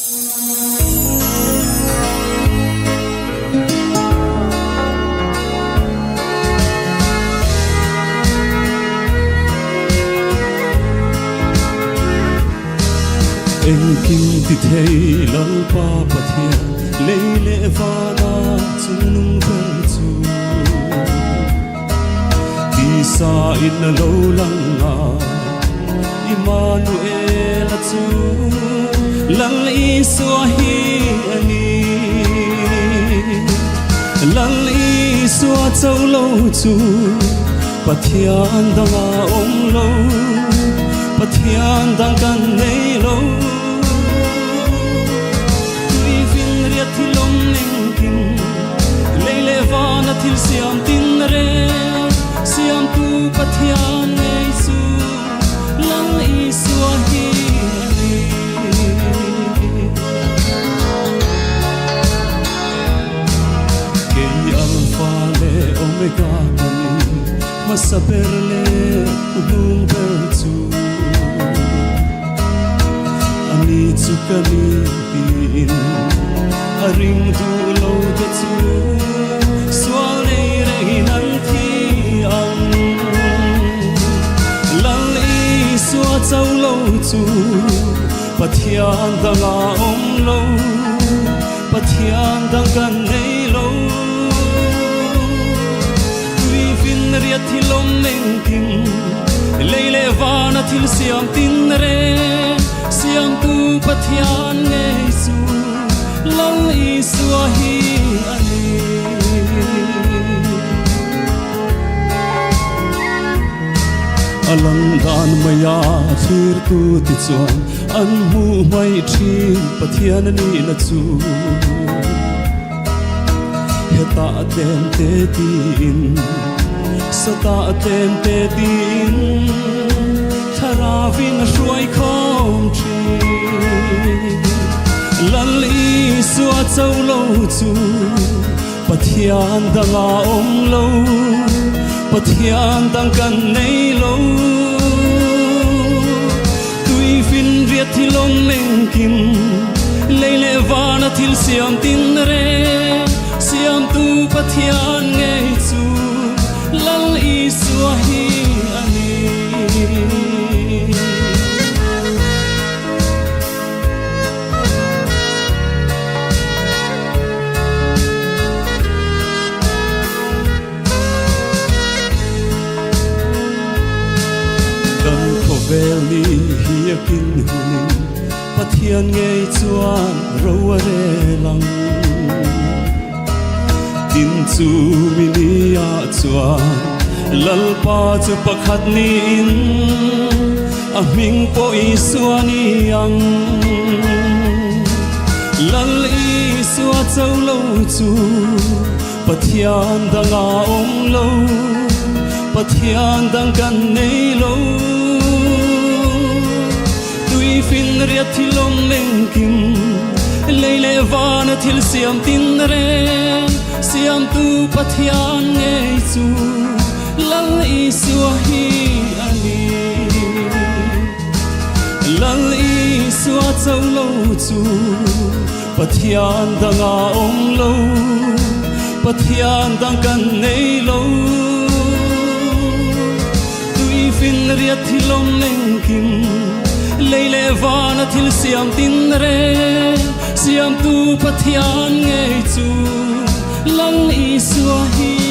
Engkim ti thei Lalpa Pathian lei leh vana chungnung ber chu tisa in a lo lang a, Immanuela chu Lal Isua hi a ni. Lal Isua cho lo chu Pathian dang a awm lo, Pathian dang kan nei lo. Tuivin riat thil awm engkim, lei leh vana thil siam tin reng, Siamtu Pathian ngei chu Lal Isua hi a ni. Kei Alpha leh Omega ka ni, hmasa ber leh hnung ber chu. A ni chu ka ni tiin a ring duh lo te chu sual nei rengin an thi ang. Lal Isua cho lo chu Pathian dang a awm lo, Pathian dang kan nei lo. Tuivin riat thil awm engkim, lei leh vana thil siam tin reng, Siamtu Pathian ngei chu Lal Isua hi a ni. A lang dan maia thlirtu ti chuan an hmuh hmaih thin Pathian a nihna chu. Hetah tlem te tiin, sawtah tlem te tiin Thlarauin a hruai khawm thin. Lal Isua cho lo chu Pathian dang a awm lo, Pathian dang kan nei lo. Tuifin riat thil awm engkim, lei leh vana thil siam tin reng, Siamtu Pathian ngei chu Lal Isua hi a ni. Kan khawvel ni hi a kin hunin Pathian ngei chuan ro a rel ang. Tin chu mi ni ah chuan Lalpa chu pakhat niin a hming pawh Isua ni ang. Lal Isua cho lo chu Pathian dang a awm lo, Pathian dang kan nei lo. Tuifin riat thil awm engkim, lei leh vana thil siam tin reng, Siamtu Pathian ngei chu Lal Isua hi a ni. Lal Isua cho lo chu Pathian dang a awm lo, Pathian dang kan nei lo. Tuifin riat thil awm engkim, lei leh vana thil siam tin reng, Siamtu Pathian ngei chu Lal Isua hi.